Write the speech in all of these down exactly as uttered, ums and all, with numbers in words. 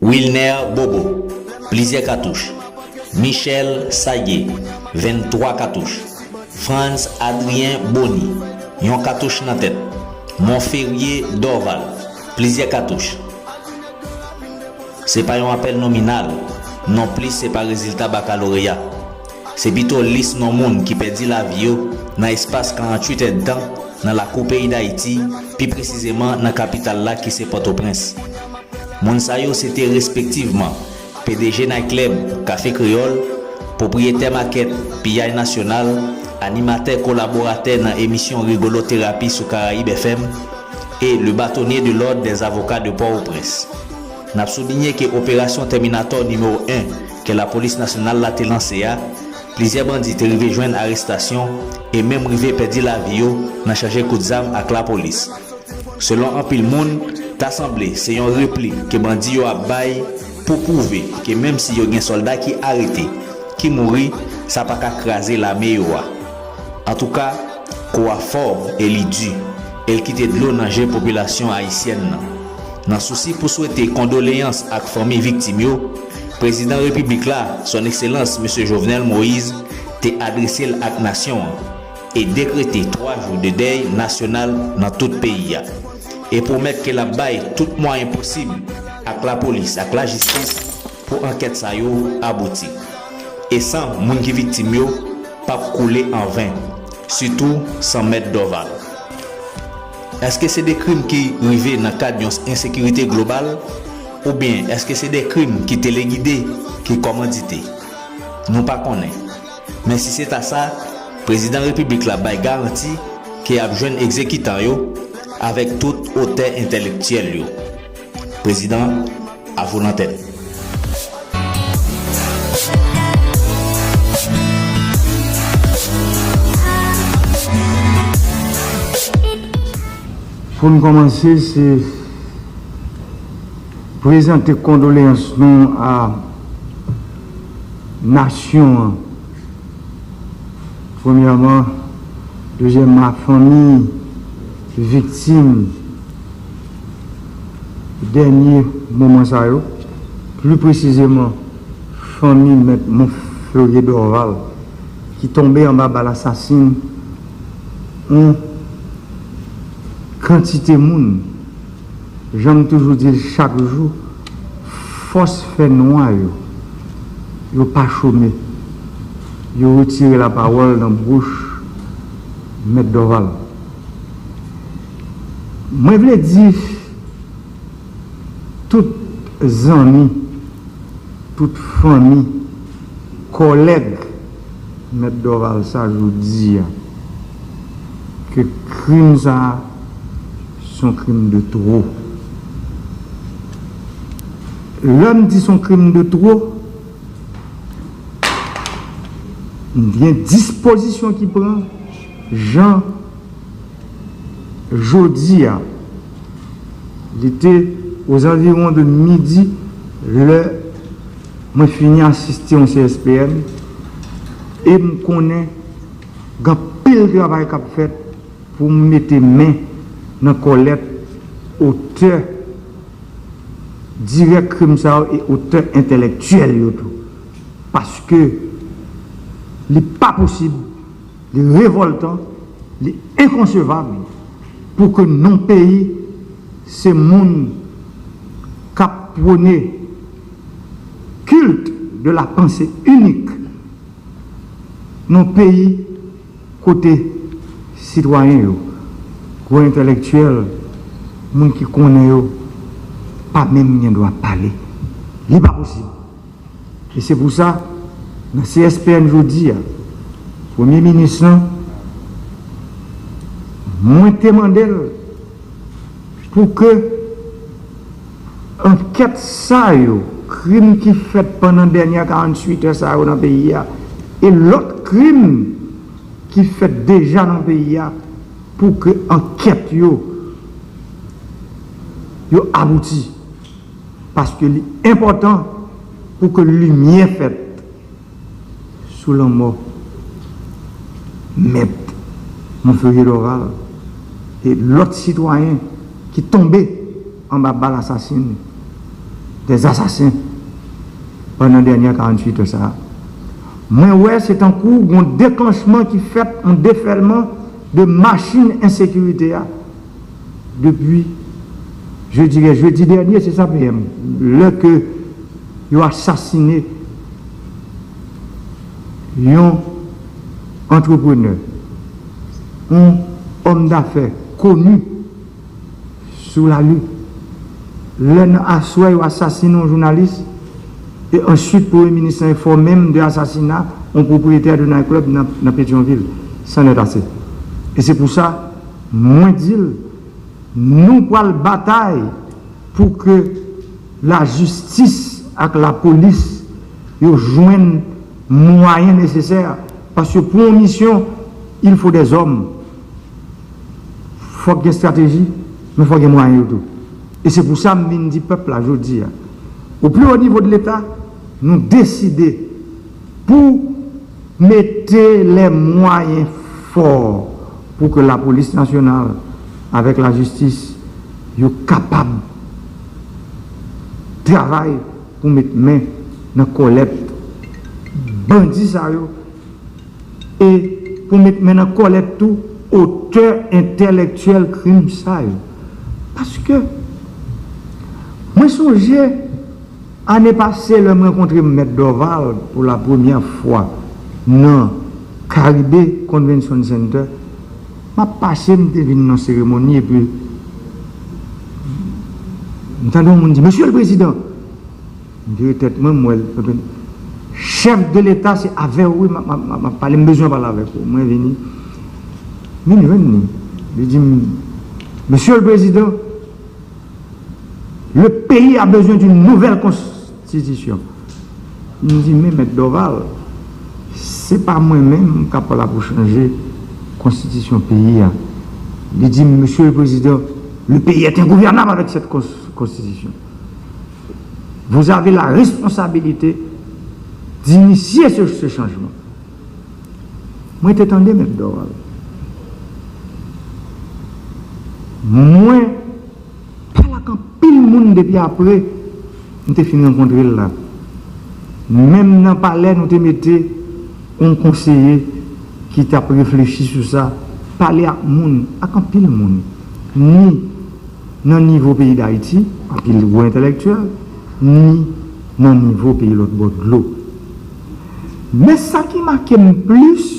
Wilner Bobo, plizyè katouch. Michel Sayé, venntwa katouch. Frantz Adrien Bony, yon katouch nan tèt. Monferrier Dorval, plizyè katouch. Se pa yon apèl nominal, nonplis se pa rezilta bakaloreya. Se pito lis non moun ki pèdi lavi yo nan espas karanntuit èdtan nan lakou peyi Dayiti, pi presizeman nan kapital la ki se Pòtoprens. Moun sa yo se te respektivman P D G nayklèb Kafe Kreyòl, pwopriyetè makèt Piyay Nasyonal, animatè kolaboratè nan emisyon Rigolo Terapi sou Karayib F M, e le bâtonnier de l'ordre des avocats de Port-au-Prince. N ap soulinye ke operasyon Tèminatò nimewo en ke Lapolis Nasyonal la te lanse a, plizyè bandi te rive jwenn arestasyon e menm rive pèdi lavi yo nan chanje kout zam ak lapolis. Selon anpil moun, ta sanble se yon replik ke bandi yo ap bay pou pwouve ke menm si yo gen sòlda ki arete, ki mouri, sa pa ka kraze lame yo a. Antouka, kou a fò e li di, e l kite dlo nan je popilasyon ayisyèn nan. Nan sousi pou swete kondoleyans ak fanmi viktim yo, Prezidan Repiblik la, Son Ekselans Mesye Jovenel Moïse, te adrese l ak nasyon an e dekrete twa jou de dèy nasyonal nan tout peyi a, e pwomèt ke l ap bay tout mwayen posib ak lapolis ak lajistis pou ankèt sa yo abouti. E san moun ki viktim yo p ap koule anven, sitou san Mèt Dorval. Èske se de krim ki rive nan kad yon ensekirite global, oubyen èske se de krim ki telegide, ki kòmandite? Nou pa konnen. Men si se ta sa, Prezidan Repiblik la bay garanti ke y ap jwenn egzekitan yo avèk tout otè entèlektyèl yo. Prezidan, a vou lantèn. Pou n kòmanse, se prezante kondoleyans nou a nasyon an. Premyèman, dezyèmman, a fanmi viktim dènye moman sa yo, pli presizeman, fanmi Mèt Monferrier Dorval, ki tonbe anba bal asasin yon kantite moun. Jan m toujou di l chak jou, fòs fènwa yo, yo pa chome. Yo retire lapawòl nan bouch Mèt Dorval. Mwen vle di tout zanmi, tout fanmi, kòlèg Mèt Dorval sa jodi a, ke krim sa a se yon krim de two. Lè m di se yon krim de two, m gen dispozisyon ki pran jan jodi a. Li te ozanviwon de midi lè mwen fini asiste yon C S P N e m konnen gen anpil travay k ap fèt pou m mete men nan kòlèt otè dirèk krim sa yo e otè entèlektyèl yo tou. Paske li pa posib, li revòltan, li enkonsevab pou ke non peyi se moun k ap pwone culte de la pensée unique nan peyi kote sitwayen yo, gwo entèlektyèl, moun ki konnen yo pa menm gen dwa pale. Li pa posib. E se pou sa, nan C S P N jodi a, Premye Minis lan, mwen te mande l pou ke ankèt sa yo, krim ki fèt pandan dènye karanntuit è sa yo nan peyi a, e lòt krim ki fèt deja nan peyi a, pou ke ankèt yo, yo abouti. Paske li enpòtan pou ke limyè fèt sou lanmò Mèt Monferrier Dorval e lòt sitwayen ki tonbe anba bal asasin des assassins pandan dènyè karanntuit è sa a. Mwen wè se tankou gon deklanchman ki fèt, yon defèlman de machin ensekirite a depi, je dirais, jedi dènye, se sa, P M, lè ke yo asasine yon antreprenè, yon òm dafè koni sou lari. Lè nan aswè yo asasine yon jounalis, e answit premye minis lan enfòme m de asasina yon pwopriyetè de night club nan, nan Petyonvil, c'en est assez. E se pou sa, mwen di l, nou pral batay pou ke lajistis ak lapolis yo jwenn mwayen nesesè, paske pou yon misyon, il faut des hommes. Fòk gen estrateji, men fòk gen mwayen yo tou. E se pou sa m vin di pèp la jodi a, au plus haut niveau de l'État, nou deside pou mete les moyens forts pou ke lapolis nasyonal avèk lajistis yo kapab travay pou met men nan kòlèt bandi sa yo e pou met men nan kòlèt tou otè entèlektyèl krim sa yo. Paske mwen sonje ane pase lè m rankontre Mèt Dorval pou la premyè fwa nan Caribe Convention Center, m ap pase, m te vin nan seremoni epi m tande yon moun di, "Mesye le Prezidan!" M vire tèt mwen, m wè l. Chèf de Leta, se avè w, wi, m ap, m ap, m ap, m ap pale, m bezwen pale avèk ou. Mwen vini. Vin jwenn li. Li di m, "Monsieur le Président, le pays a besoin d'une nouvelle constitution." M di, "Men, Mèt Dorval, se pa mwen menm k ap la pou chanje konstitisyon peyi a." Li di m, "Monsieur le Président, le pays est ingouvernable avec cette cons- constitution. Vous avez la responsabilité d'initier ce, ce changement." Mwen te tande Mèt Dorval. Mwen pale ak anpil moun depi apre m te fin rankontre l la. Menm nan palè, nou te mete yon konseye ki t ap reflechi sou sa, pale ak moun, ak anpil moun, ni nan nivo peyi Dayiti, anpil gwo entèlektyèl, ni nan nivo peyi lòt bò dlo. Men sa ki make m plis,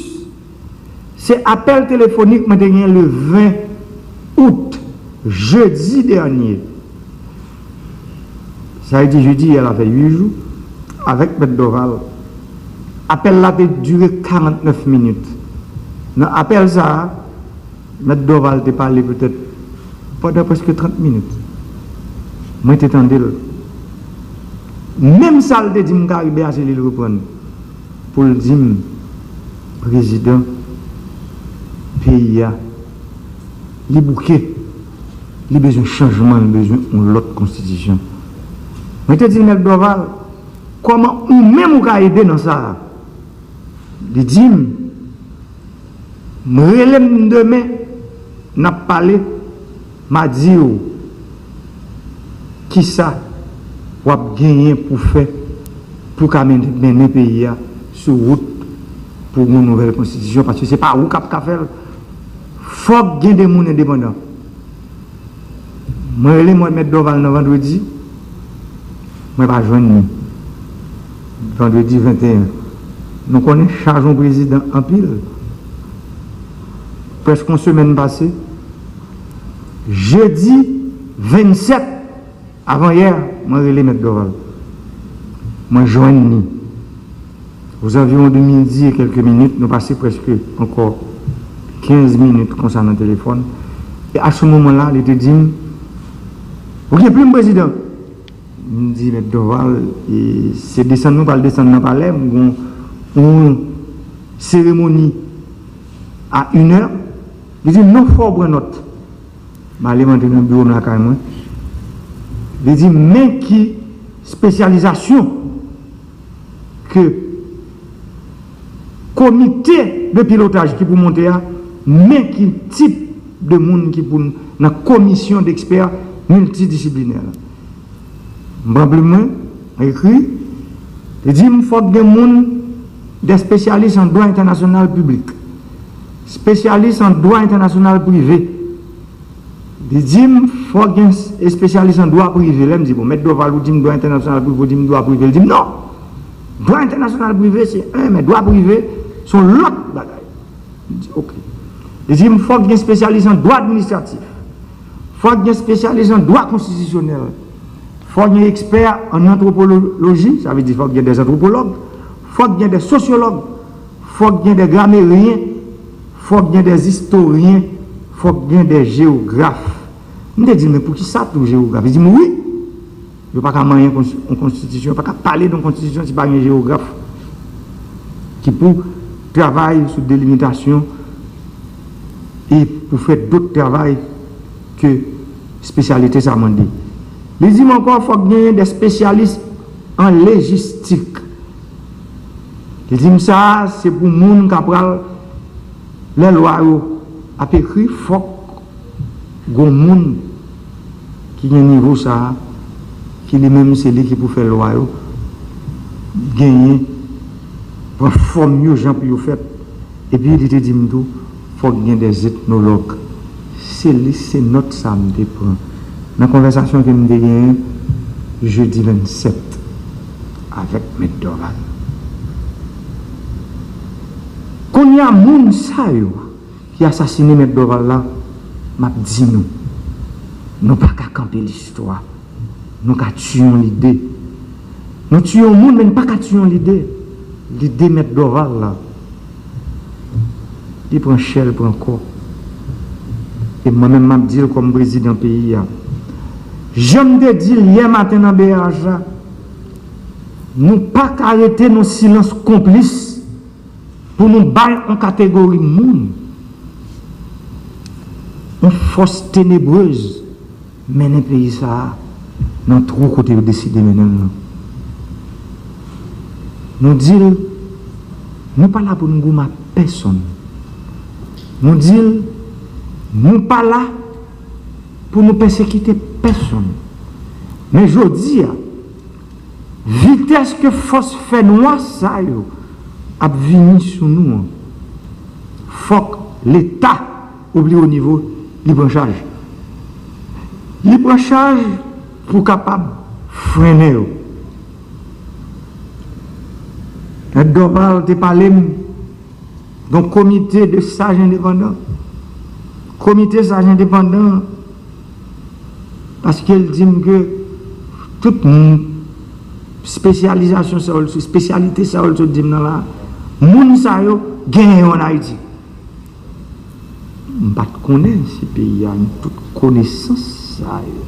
se apèl telefonik mwen te gen le ven out, jedi dènye. Sa vle di, jedi yè la fè uit jou, avèk Mèt Dorval. Apèl la te dire karantnèf minit. Nan apèl sa a, Mèt Dorval te pale petèt pandan prèske trant minit. Mwen te tande l. Menm sa l te di m Karibe a, se li l reprann pou l di m, "Prezidan, peyi a, li bouke, li bezwen chanjman, li bezwen yon lòt konstitisyon." Mwen te di l, "Mèt Dorval, kòman ou menm ou ka ede nan sa a?" Li di m, "M rele m demen, n ap pale, m a di w kisa w ap genyen pou fè pou ka men- mennen peyi a sou wout pou yon nouvèl konstitisyon, paske se pa ou k ap ka fè l. Fòk gen de moun endepandan." Mwen rele mwen Mèt Dorval nan vandredi, mwen pa jwenn li. Vandredi venteyen. Nou konnen chaj yon prezidan anpil. Prèske yon semèn pase. Jedi vennsèt, avanyè, mwen rele Mèt Dorval. Mwen jwenn li. Aux environs de midi et quelques minutes, nou pase prèske ankò kenz minit konsa nan telefòn. E a se moman la, li te di m, "Ou gen plim, prezidan?" M di, "Mèt Dorval, e se desann nou pral desann nan palè, m gon yon seremoni a inè." Li di m, "Non, fò w pran nòt." M ale, m antre nan biwo m lakay mwen. Li di m, "Men ki espesyalizasyon ke komite de pilotaj ki pou monte a, men ki tip de moun ki pou nan komisyon dekspè miltidisiplinè la." M pran plim mwen, m ekri, li di m fòk gen moun, des spécialistes en droit international public, spécialistes en droit international privé. Li di m fòk gen espesyalis an dwa prive. Lè m di, bon, Mèt Dorval, ou di m dwa entènasyonal prive, ou di m dwa prive. Li di m, non! Dwa entènasyonal prive, se en, men dwa prive, se yon lòt bagay. M di, ok. Li di m, fòk gen espesyalis an dwa administratif. Fòk gen espesyalis an dwa konstitisyonèl. Fòk gen ekspè an antwopoloji, sa vle di fòk gen dè antwopològ. Fòk gen dè sosyològ. Fòk gen dè grameryen. Fòk gen dè istoryen. Fòk gen dè jewograf. M te di l, men poukisa tou jewograf? Li di m, wi! Yo pa ka manyen yon konstitisyon, yo pa ka pale de yon konstitisyon si pa gen jewograf ki pou travay sou delimitasyon e pou fè dòt travay ke espesyalite sa mande. Li di m ankò, fòk genyen dè espesyalis an lejistik. Li di m sa, se pou moun k ap pral, lè lwa yo ap ekri, fòk gon moun ki gen nivo sa a, ki li menm se li ki pou fè lwa yo, genyen, pran fòm yo, jan pou yo fèt. Epi li te di m tou, fòk gen dè etnològ. Se lis, se nòt sa m te pran nan konvèsasyon ke m te genyen jedi vennsèt avèk Mèt Dorval. Kounye a, moun sa yo ki asasine Mèt Dorval la, m ap di nou, nou pa ka kanpe listwa. Nou ka tiye yon lide. Nou tiye yon moun, men n pa ka tiye yon lide. Lide Mèt Dorval la, li pran chè, l pran kò. E mwen menm, m ap di l kòm prezidan peyi a. Jan m te di l yè maten nan B R H la, nou pa ka rete nan silans konplis pou nou bay yon kategori moun, yon fòs tenebrez, mennen peyi sa a nan twou kote yo deside mennen l lan. Nou di l, nou pa la pou n goumen ak pèsonn. Nou di l, nou pa la pou nou pèsekite pèsonn. Men jodi a, vitès ke fòs fènwa sa yo ap vini sou nou an, fòk Leta o pli wo nivo li pran chaj. Li pran chaj pou kapab frennen yo. Mèt Dorval te pale m de yon komite de saj endepandan. Komite saj endepandan, paske l di m ke tout moun, espesyalizasyon sa yo, espesyalite sa yo, l sot di m nan la, moun sa yo genyen yo ann Ayiti. M pa t konnen si peyi a gen tout konesans sa yo.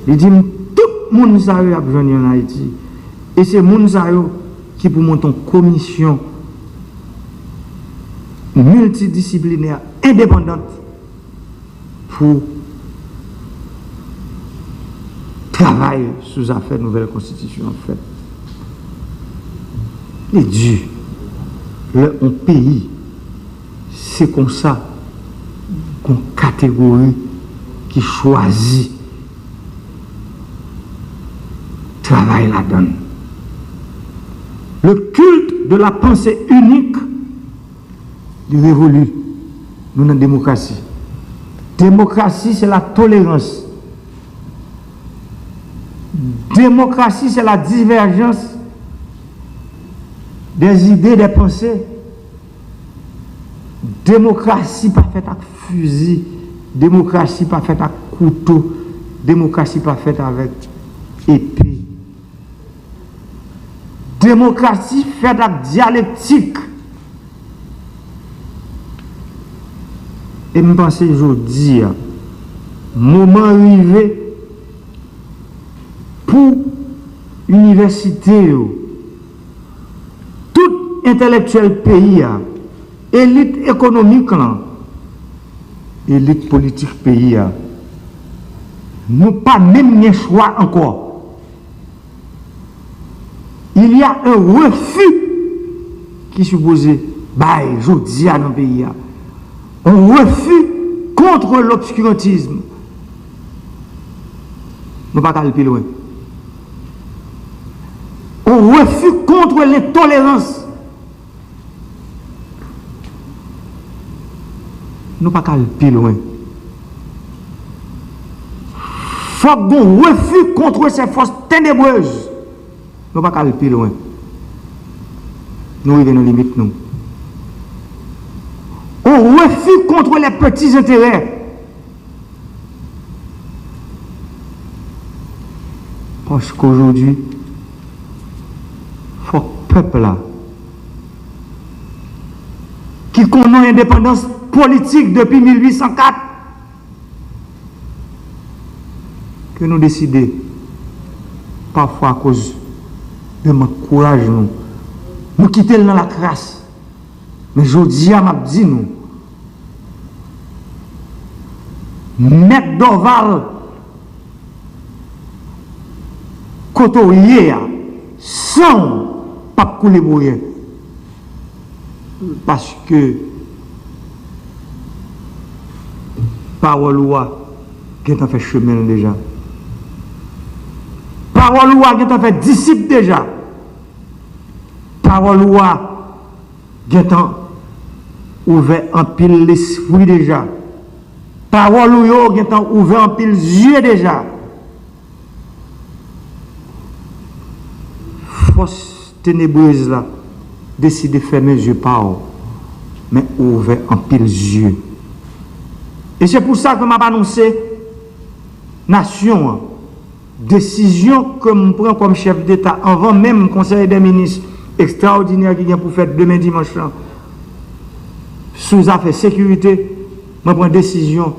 Li di m, tout moun sa yo y ap jwenn yo ann Ayiti. E se moun sa yo ki pou monte yon komisyon miltidisiplinè endepandant pou travay sou zafè nouvèl konstitisyon an fèt. Li di, lè yon peyi, se konsa, gon kategori ki chwazi travay ladan l. Le culte de la pensée unique, li revoli. Nou nan demokrasi. Demokrasi, se la tolerans. Démocratie, c'est la divergence des idées, des pensées. Demokrasi pa fèt ak fizi. Demokrasi pa fèt ak kouto. Demokrasi pa fèt avèk epe. Demokrasi fèt ak dyalektik. E m panse jodi a, moman rive pou inivèsite yo, tout entèlektyèl peyi a, elit ekonomik lan, elit politik peyi a, nou pa menm gen chwa ankò. Il y a un refus ki sipoze bay jodi a nan peyi a. Un refus contre l'obscurantisme. Nou pa ka al pi lwen. Au refus contre l'intolérance. Nou pa ka al pi lwen. Fòk gon refi kont se fòs tenebrez. Nou pa ka al pi lwen. Nou rive nan limit nou. On refus contre les petits intérêts. Paske ojodi, fòk pèp la, ki konnen endepandans politik depi mil uit san kat, ke nou deside, pafwa akoz de mank kouraj nou, nou kite l nan lakras. Men jodi a, m ap di nou, Mèt Dorval, kote w ye a, san w p ap koule pou ryen. Paske pawòl ou a gentan fè chemen l deja. Pawòl ou a gentan fè disip deja. Pawòl ou a gentan ouvè anpil lespri deja. Pawòl ou yo gentan ouvè anpil zye deja. Fòs tenebrez la deside fèmen zye pa w, men ou ouvè anpil zye. E se pou sa ke m ap anonse nasyon an, desizyon ke m pran kòm chèf deta anvan menm konsèy dè minis ekstraòdinè ki gen pou fèt demen dimanch lan sou zafè sekirite, mwen pran desizyon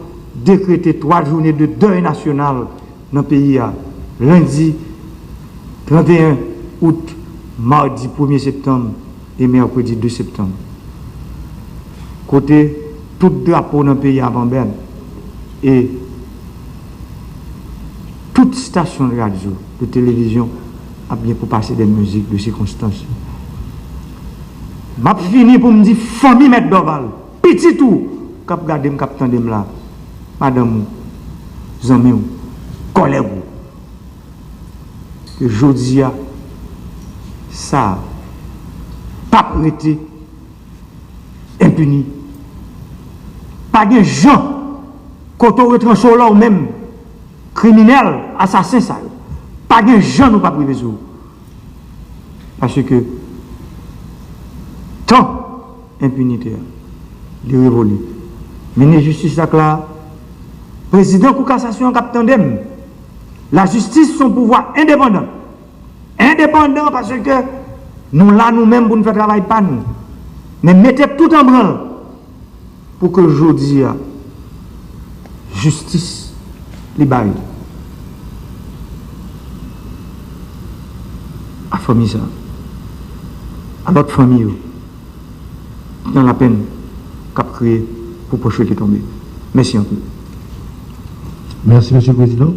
dekrete twa jounen de dèy nasyonal nan peyi a, lendi trannteyen out, madi premye septanm e mèkredi de septanm. Kote tout drapo nan peyi a ap an bèn e tout stasyon de radyo, de televizyon ap gen pou pase de mizik de sikonstans. M ap fini pou m di fanmi Mèt Dorval, pitit ou k ap gade m, k ap tande m la, madanm ou, zanmi w, kòlèg ou, ke jodi a, sa p ap rete enpini. Pa gen jan kote w retranche w la ou menm, kriminèl, asasen sa yo. Pa gen jan nou p ap rive sou ou. Paske tan enpinite a, li revoli. Minis jistis la k la, prezidan kou kasasyon an k ap tande m. Lajistis se yon pouvwa endepandan. Endepandan paske nou la nou menm pou n fè travay pa nou. Men mete tout an branl pou ke jodi a, jistis li bay a fanmi sa, a lòt fanmi yo, nan lapenn k ap kreye pou pwòch yo ki tonbe. Mèsi anpil. Mèsi, Mesye Prezidan.